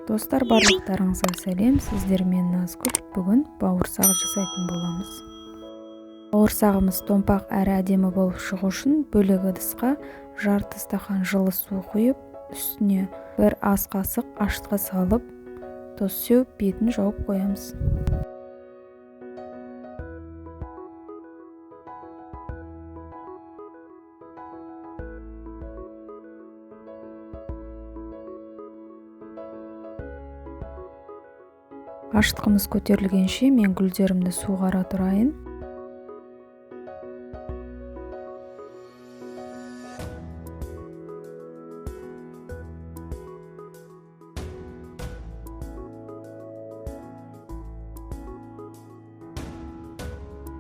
Достар, барлықтарыңызға сәлем. Сіздермен Назгүл. Бүгін бауырсақ жасайтын боламыз. Бауырсағымыз томпақ әрі әдемі болып шығу үшін бөлек ыдысқа жарты стақан жылы су құйып, үстіне бір ас қасық ашытқы салып, тұз сеуіп, бетін жауып қоямыз. Ашытқымыз көтерілгенше мен гүлдерімді суғара тұрайын.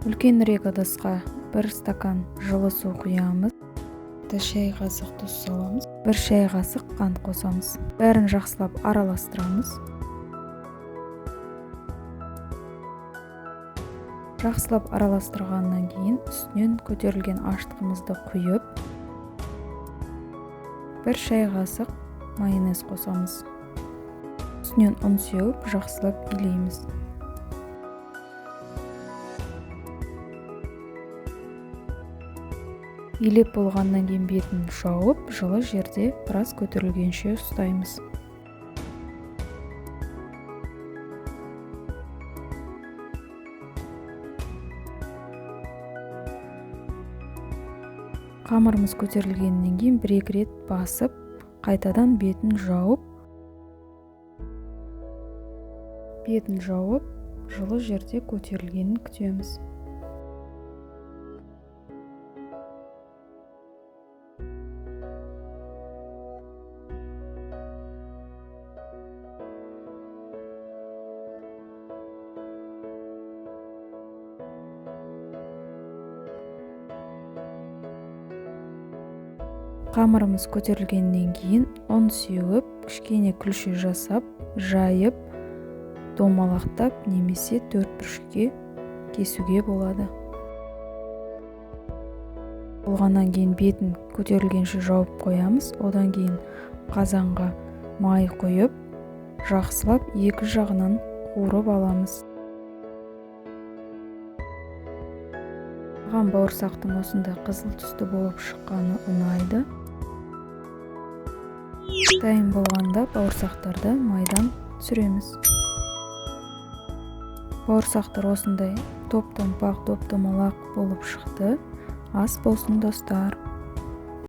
Үлкенірек ыдысқа бір стакан жылы су құямыз. 1 шай қасық тұз саламыз. 1 шай қасық қант қосамыз. Бәрін жақсылап араластырамыз. Жақсылап араластырғаннан кейін үстінен көтерілген ашытқымызды құйып, 1 шай қасық майонез қосамыз. Үстінен ұн сеуіп, жақсылап илейміз. Илеп болғаннан кейін бетін жауып, жылы жерде біраз көтерілгенше ұстаймыз. Қамырымыз көтерілгеннен кейін бір-екі рет басып, қайтадан бетін жауып, жылы жерде көтерілгенін күтеміз. Қамырымыз көтерілгеннен кейін ұн сеуіп, кішкене күлше жасап, жайып, домалақтап немесе төрт бұрышке кесуге болады. Болғаннан кейін бетін көтерілгенше жауып қоямыз. Одан кейін қазанға май құйып, жақсылап екі жағынан қуырып аламыз. Маған бауырсақтың осындай қызыл түсті болып шыққаны ұнайды. Дайын болғанда бауырсақтарды майдан түсіреміз. Бауырсақтар осындай топ-томпақ, топ-домалақ болып шықты. Ас болсын, достар.